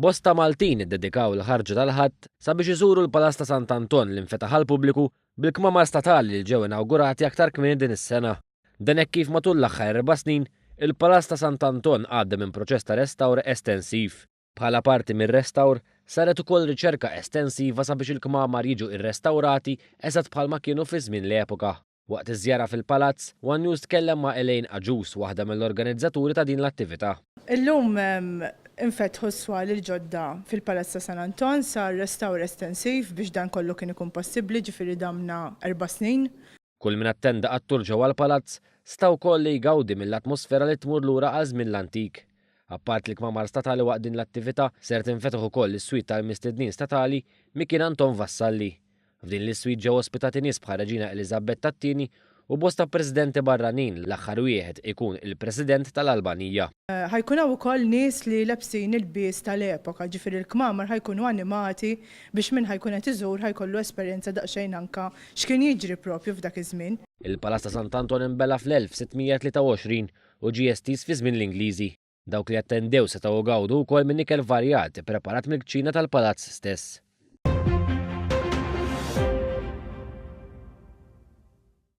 Bosta Maltin iddedikaw il-ħarġa tal-Ħadd sabiex iżuru l-Palazz ta' Sant'Anton li nfetaħ għall-pubbliku bil-kmamar statali li ġew inawgurati aktar kmieni din is-sena. Dan hekk kif matul l-aħħar 4 snin, il-Palazz ta' Sant'Anton għadda minn proċess ta' restawr estensiv. Bħala parti mir-restawr, saret ukoll riċerka estensiva sabiex il-kmamar jiġu irrestawrati eżatt bħalma kienu fi żmien l-epoka. Waqt iż-żjara fil-palazz, One News tkellem ma' Elaine Agius, waħda mill-organizzaturi ta' din l-attività. Illum infetħu s-swali l-ġodda fil-Palazz ta' San Anton, sar restawr estensiv biex dan kollu kien ikun possibbli, ġifieri damna 4 snin. Kull min attenda għat-tour ġewwa l-palazz sta wkoll li jgawdi mill-atmosfera li tmur lura għal żmien l-antik. Apart li kmamar statali, waqt din l-attività ser tinfetaħ ukoll is-suite tal-mistednin statali Mikiel Anton Vassalli. F'din l-suite ġew ospitati nies bħal Reġina Eliżabetta II u bosta presidenti barranin, l-aħħar wieħed ikun il-President tal-Albanija. Ħa jkun hawn ukoll nies li lebsin ilbies tal-epoka, ġifieri l-kmamar ħa jkunu animati biex min ħa jkun qed iżur ħa jkollu esperjenza daqsxejn anka x'kien jiġri propju f'dak iż-żmien. Il-Palazz ta' Sant'Anton inbena fl-1623 u ġie estiż fi żmien l-Ingliżi. Dawk li attendew setgħu jgawdu wkoll minn ikel varjat ippreparat mill-kċina tal-palazz stess.